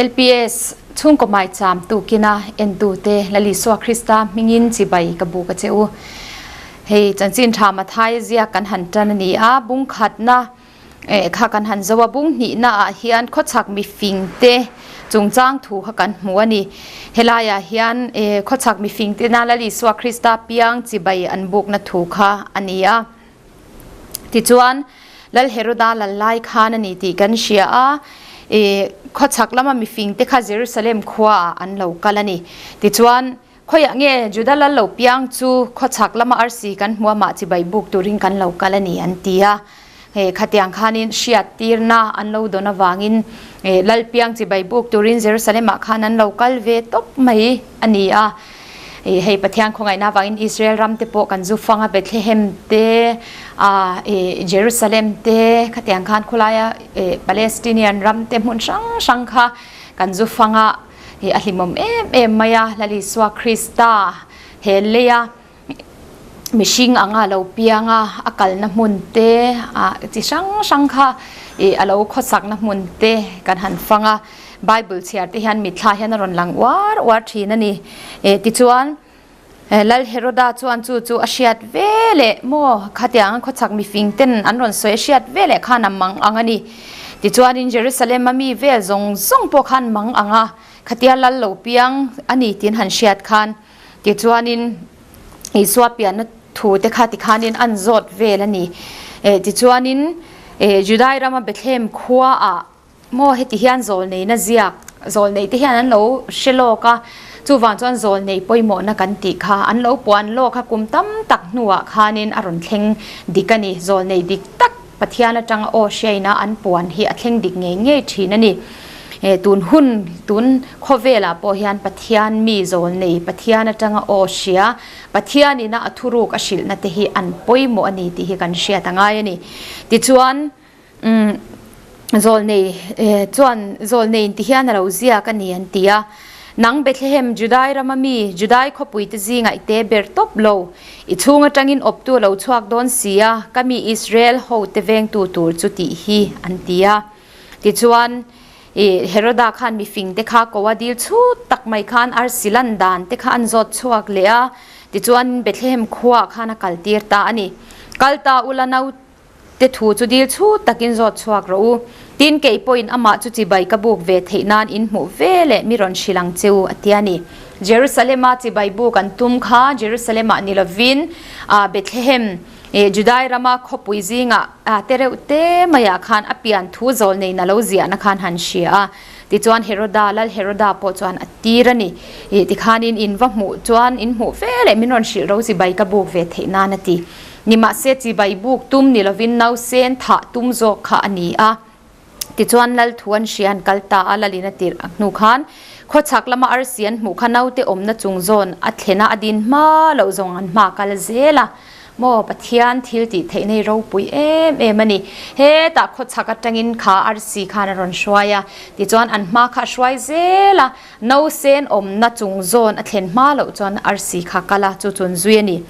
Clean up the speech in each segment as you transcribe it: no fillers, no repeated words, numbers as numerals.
LPS chhungkaw maicham tukina entute Lalisua Krista hmingin chibai ka buk a che u. Hei chanchin tha Mathaia ziak kan han tan a ni a, bung khatna kha kan han zo a, bung hnihna ah hian khawchhak mifing te chungchang thu kha kan hmu a ni. Helaiah hian khawchhak mifing tena Lalisua Krista piang chibai an bukna thu kha a ni a. Tichuan, Lal Heroda lal lai khan a ni tih kan hria a, i khawchhak lama mifing te kha Jerusalem khuaah an lo kal a ni. Tichuan, khawiah nge Juda lal lo piang chu khawchhak lama arsi kan hmu a mah chibai buk turin kan lo kal a ni an ti a. Hei khatiang khanin hriat tirna an lo dawn avangin lal piang chibai buk turin Jerusalem ah khan an lo kal ve tawp mai a ni a. Hei Pathian khawngaihna avangin Israel ram te pawh kan zu fang a, Bethlehem te, Jerusalem te, khatiang khan khawlaia Palestinian ram te hmun hrang hrang kha kan zu fang a, a hlimawm em em mai a, Lal Isua Krista he leia mihring anga lo piang a, a kalna hmun te, chi hrang hrang kha a lo khawsakna hmun te kan han fang a. Bible chhiar te hian mitthla hian a rawn lang uar uar thin a ni. Tichuan, Lal Heroda chuan chu chu a hriat ve leh maw khatiang khawchhak mifing ten an rawn sawi a hriat ve leh khan a mang ang a ni. Tichuanin Jerusalem a mi vel zawng zawng pawh khan mang ang a, khatia lal lo piang a ni tiin han hriat khan. Tichuanin Isua pianna thu te kha tikhanin an zawt vel a ni. Tichuanin Judai rama Bethlehem khuaah Maw heti hian zawlneina ziak, zawlnei te hian an lo hre lawk a, chuvang chuan zawlnei pawimawhna kan tih kha an lo puan lawk a, kum tam tak hnuah khanin a rawn thleng dik a ni. Zawlnei dik tak Pathian atanga aw hriaina an puan hi a thleng dik ngei ngei thin a ni. Tun hun, tun khawvelah pawh hian Pathian mi zawlnei, Pathian atanga aw hria, Pathianina a thuruk a hrilhna te hi an pawimawh a ni tih hi kan hriat a ngai a ni. Tichuan, Umm zawlnei chuan zawlnei in ti hian a lo ziak a ni an ti a. Nang Bethlehem, Judai rama mi, Judai khawpui te zingah i te ber tawp lo. I chhung atangin awptu a lo chhuak dawn si a, ka mi Israel ho te vengtu tur chu tih hi an ti a. Tichuan, i Heroda khan mifing te kha ko a dil chhut tak mai khan arsi lan dan te kha an zawt chhuak leh a. Tichuan, Bethlehem khuaah khan a kaltir ta a ni. Kal ta ula nau Te thu chu dil chhut takin zawt chhuak rawh u. Tin, kei pawhin amah chu chibai ka buk ve theih nan in hmuh ve leh mi rawn hrilh ang che u, a ti a ni. Jerusalema chibai buk an tum kha Jerusalemah ni lovin Bethlehem, Judai rama khawpui zingah te reuh te maiah khan a pian thu zawl nei na lo ziahna khan han hria a. Tichuan Heroda, Lal Heroda pawh chuan a tir a ni. Tikhanin in va hmuh chuan in hmuh ve leh min rawn hrilh ro chibai ka buk ve theih nan a ti. Nimahse chibai buk tum ni lovin nausen thah tum zawk kha a ni a. Tichuan Lal thu an hria an kal ta a, Lalin a tirh hnu khan khawchhak lama arsi an hmuh kha naute awmna chung zawn a thlen a, a din hma loh zawng an hma kal zel a. Maw Pathian thil tih theih nei ropui em em a ni. Hetah khawchhak atangin kha arsi khan a rawn hruai a, tichuan an hma kha a hruai zel a, nausen awmna chung zawn a thlen hma loh chuan arsi kha kal a, chu chuan zui a ni.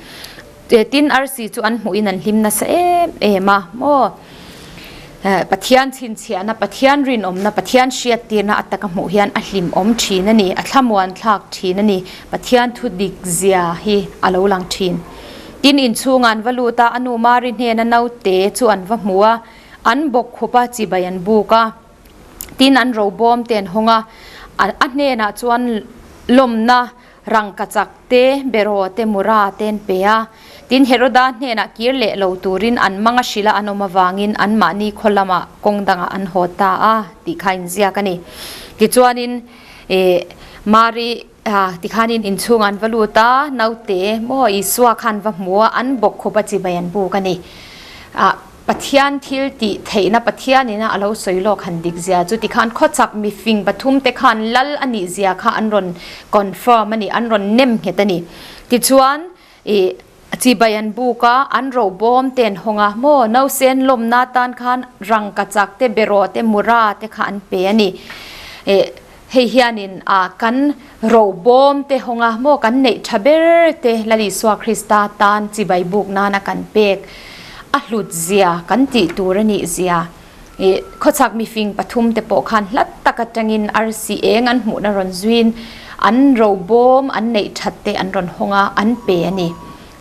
Tin arsi chu an hmuhin an hlim nasa em em a maw? Pathian chhinchhiahna, Pathian rinawmna, Pathian hriattirna a taka hmuh hian a hlimawm thin a ni, a thlamuan thlak thin a ni. Pathian thu dik zia hi a lo lang thin. Tin inchhungah an va lut a, a nu Mari hnena naute chu an va hmu a, an bawk khup a, chibai an buk a. Tin an robawm te an hawng a, a hnenah chuan lawmna, Rangkachak te, Beraw te, Mura te an pe a. Tin, Heroda hnenah kir leh lo turin an mang a hrilh a an awm avangin anmahni khaw lamah kawng dangah an haw ta a tih kha inziak a ni. Tichuanin, Mari tikhanin inchhungah an va lut a, naute maw Isua khan va hmu a, an bawk khup a chibai an buk a ni. Pathian thil tih theihna Pathian ina a lo sawi lawk han dik zia chu tikhan khawchak mifing pathum te khan lal a nih zia kha an rawn confirm a ni, an rawn nem nghet a ni. Tichuan ih chibai an buk a, an ro bawm te an hawng a, maw nausen lawmna tan khan rangkachak te beraw te mura te kha an pe a ni. Ih hei hianin ah kan ro bawm te hawng a, maw kan neih tha ber te Lal Isua Krista tan chibai buk nana kan pek a hlut zia kan tih tur a nih zia. Ih khawchhak mifing pathum te pawh khan hlat tak atangin arsi eng an hmuhna rawn zuiin an robawm an neih that te an rawn hawng a, an pe a ni.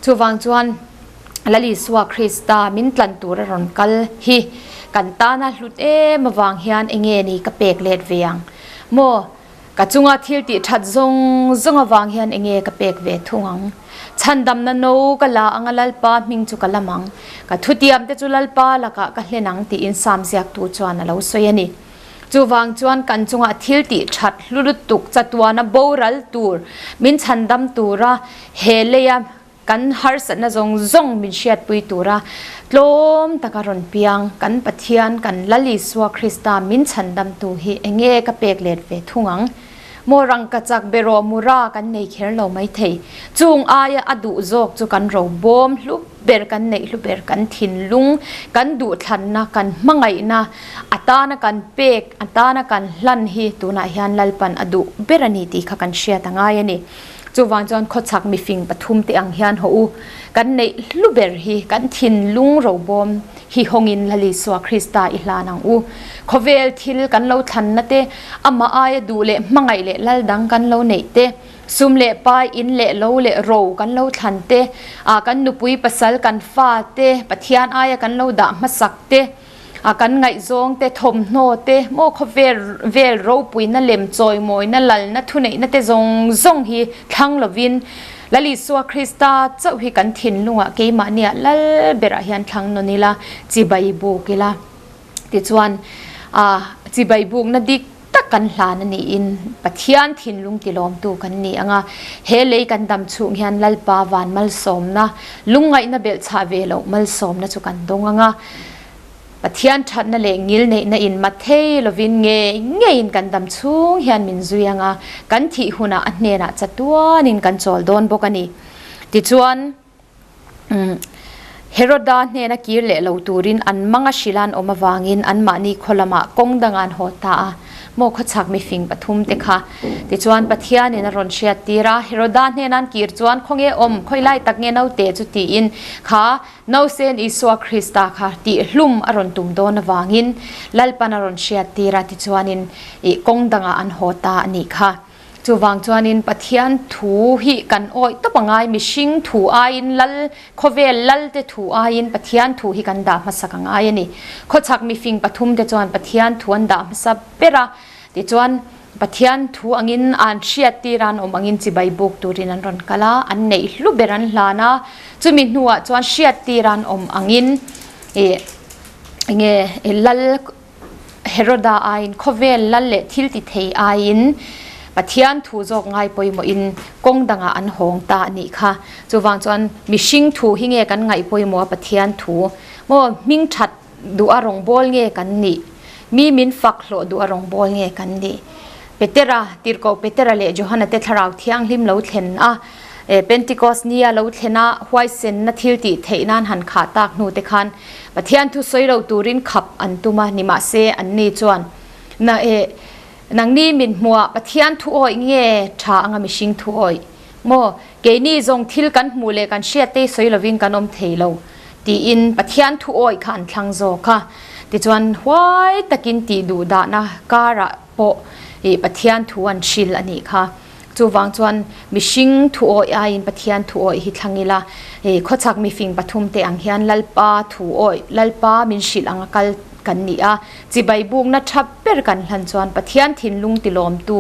Chuvang chuan Lal Isua Krista min tlan tur a rawn kal hi kan tana hlut em avang hian enge ni ka pek let ve ang maw? Ka chunga thil tih that zawng zawng avang hian enge ka pek ve thung ang? Chhandamna no ka la anga Lalpa hming chu ka lam ang. Ka thutiam te chu Lalpa lakah ka hlen ang tiin Sam ziaktu chuan a lo sawi a ni. Chuvang chuan kan chunga thil tih that hlu lutuk chatuana boral tur min chhandam tura he leia Kan harsatna zawng zawng min hriatpui tura tlawm taka rawn piang kan Pathian kan Lal Isua Krista min chhandamtu hi enge ka pek let ve thung ang? Maw rangkachak beraw mura kan nei kher lo maithei. Chung aia a duh zawk chu kan ro bawm hlu ber kan neih hlu ber kan thinlung kan duhthlanna kan hmangaihna atana kan pek atana kan hlan hi tunah hian Lalpan a duh ber a ni tih kha kan hriat a ngai a ni. Chuvang chuan khawchhak mifing pathum te ang hian haw u, kan neih hlu ber hi kan thinlung robawm hi hawngin Lal Isua Krista i hlan ang u. Khawvel thil kan lo thlanna te, amah aia duh leh hmangaih leh lal dang kan lo neih te, sum leh pai, in leh lo leh ro kan lo thlan te, kan nupui pasal kan fa te, Pathian aia kan lo dah hmasak te, A kan ngaihzawng te, thawmhnaw te, maw khawvel vel ropuina lem chawimawina lalna thuneihna te zawng zawng hi thlang lovin Lal Isua Krista chauh hi kan thinlungah keimahniah lal berah hian thlang nawn ila, chibai buk ila. Tichuan, chibai bukna dik tak kan hlan a niin Pathian thinlung tilawmtu kan ni ang a, he lei kan dam chhung hian Lalpa van malsawmna, lungngaihna belhchhah ve loh malsawmna chu kan dawng ang a, Pathian thatna leh ngilneihna in mathei lovin ngei ngeiin kan dam chhung hian min zui ang a, kan thih hunah a hnenah chatuanin kan chawl dawn bawk a ni. Tichuan. Heroda hnena kir leh lo turin an manga hrilh an awm avangin anmahni khaw lamah kawng dang an haw ta a, maw khawchhak mifing pathum te kha. Tichuan Pathianin a rawn hriat tir a, Heroda hnena an kir chuan khawnge awm, khawilai tak nge naute chu tiin kha Nausen Isua Krista kha tihhlum a rawn tum dawn avangin Lalpan a rawn hriat tir a, tichuanin kawng dangah an haw ta a nih kha. Chuvang chuanin Pathian thu hi kan awih tawp a ngai, mihring thu aiin lal, khawvel lalte thu aiin Pathian thu hi kan dah hmasak a ngai a ni. Khawchhak mifing pathumte chuan Pathian thu an dah hmasa ber a, tichuan Pathian thu angin an hriattir a, an awm angin chibai buk turin an rawn kal a, an neih hlu ber an hlan a, chumi hnuah chuan hriattir a an awm angin ih enge lal, Heroda aiin khawvel lal leh thil ti thei aiin Pathian thu zawk ngai pawimawhin kawng dangah an hawng ta a nih kha. Chuvang chuan mihring thu hi nge kan ngaih pawimawh a Pathian thu maw hming that duh a rawngbâwl nge kan nih? Mi min fak hlawh duh a rawngbâwl nge kan nih? Petera, Tirhkoh Petera leh Johana te Thlarau Thianghlim lo thlen a, Pentecost nia lo thlen a, huaisenna thil tih theih nan han khah tak hnu te khan Pathian thu sawi lo turin khap an tum a, nimahse anni chuan, Na e, nangni min hmuah Pathian thu awih nge tha anga mihring thu awih maw? Keini zawng thil kan hmuh leh kan hriat te sawi lovin kan awm thei lo, tiin Pathian thu awih kha an thlang zawk a. Tichuan huai takin tih duh dahna karah pawh i Pathian thu an hrilh a nih kha. Chuvang chuan mihring thu awih aiin Pathian thu awih hi thlang ila, i khawchhak mifing pathum te ang hian Lalpa thu awih, Lalpa min hrilh anga kal kan ni a, chibai bukna tha ber kan hlan chuan Pathian thinlung tilawmtu,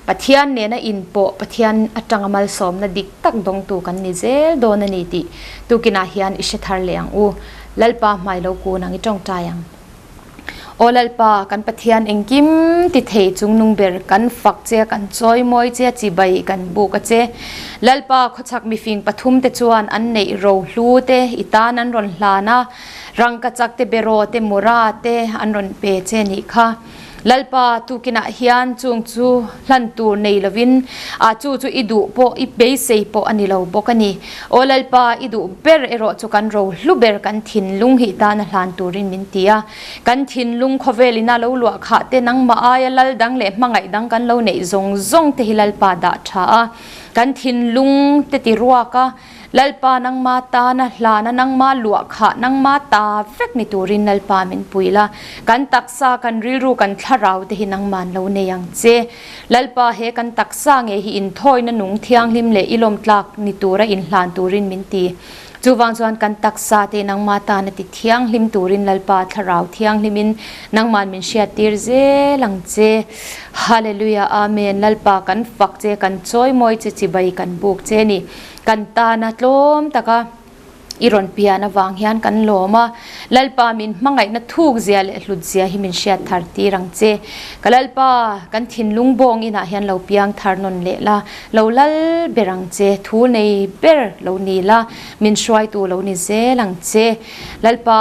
Pathian nena inpawh, Pathian atanga malsawmna dik tak dawngtu kan ni zel dawn a ni tih tukinah hian i hre thar leh ang u. Lalpa hmai lo kun ang i tawngtai ang. Aw Lalpa, kan Pathian engkim ti thei chungnung ber, kan fak che, kan chawimawi che, chibai kan buk a che. Lalpa, khawchhak mifing pathum te chuan an neih ro hlu te i tan an rawn hlan a, rangkachak te, beraw te, mura te an rawn pe che nih kha. Lalpa, tukinah hian chung chu hlan tur nei lovin, a chu chu i duh pawh, i beisei pawh a ni lo bawk a ni. Aw Lalpa, i duh ber erawh chu kan ro hlu ber kan thinlung hi tana hlan turin min ti a. Kan thinlung khawvelin a lo luah khah te, nangmah aia lal dang leh hmangaih dang kan lo neih zawng zawng te hi Lalpa dah tha a. Kan thinlung te ti ruak a. Lalpa nangma tana hlana nangma luah khah nangma ta vek ni turin Lalpa min pui la. Kan taksa kan rilru kan thlarau te hi nangman lo nei ang che. Lalpa he kan taksa nge hi inthawina nung thianghlim leh i lawmtlak ni tura inhlan turin min ti. Chuvang chuan kan taksa te nangma tana ti thianghlim turin Lalpa thlarau thianghlimin nangman min hriattir zel ang che. Hallelujah Amen Lalpa kan fak che kan chawimawi che chibai kan buk che ni. Kan tana tlawm taka i rawn pian avang hian kan lawm a, Lalpa min hmangaihna thuk zia leh hlut zia hi min hriat thar tir ang che. Ka Lalpa, kan thinlung bawng inah hian lo piang thar nawn leh la, lo lal ber ang che, thu nei ber lo ni la, min hruaitu lo ni zel ang che. Lalpa,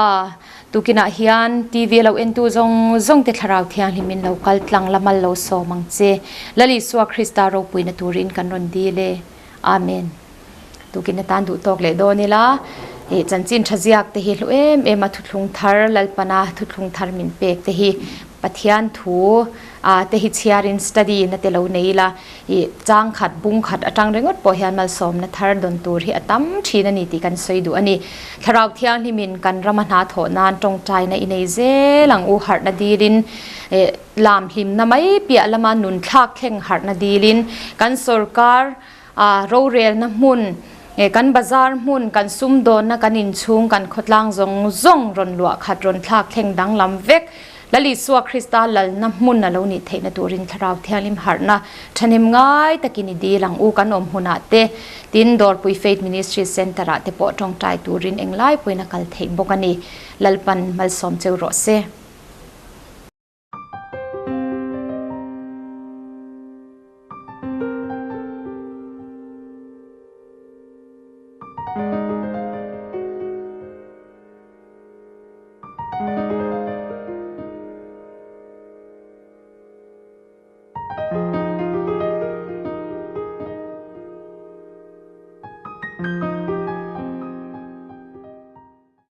tukinah hian TV a lo entu zawng zawng te Thlarau Thianghlim in lo kal tlang la mal lo sawm ang che. Lal Isua Krista ropuina turin kan rawn dil e. Amen. Tukin atan duh tawk leh dawn ila, ih chanchin tha ziak te hi hlu em em a thuthlung thar Lalpana thuthlung thar min pek te hi Pathian thu ah te hi chhiarin study na te lo nei ila, ih chang khat bung khat atang ringawt pawh hian malsawmna thar dawn tur hi a tam thin a ni tih kan sawi duh a ni. Thlarau Thianghlimin kan rama hna thawh nan tawngtaina i nei zel ang u harhna dilin ih lam hlimna mai piah lama nun thlak thleng harhna dilin kan sorkar A rorelna hmun, kan bazar hmun, kan sumdawnna, kan inchhung, kan khawtlang zawng zawng rawn luah khat rawn thlak thleng danglam vek. Lal Isua Krista lalna hmun a lo nih theihna turin Thlarau Thianghlim harhna thahnem ngai takin i dil ang u kan awm hunah te, tin Dawrpui Faith Ministry Centre ah te pawh tawngtai turin englai pawhin a kal theih bawk a ni. Lalpan malsawm cheu rawh se.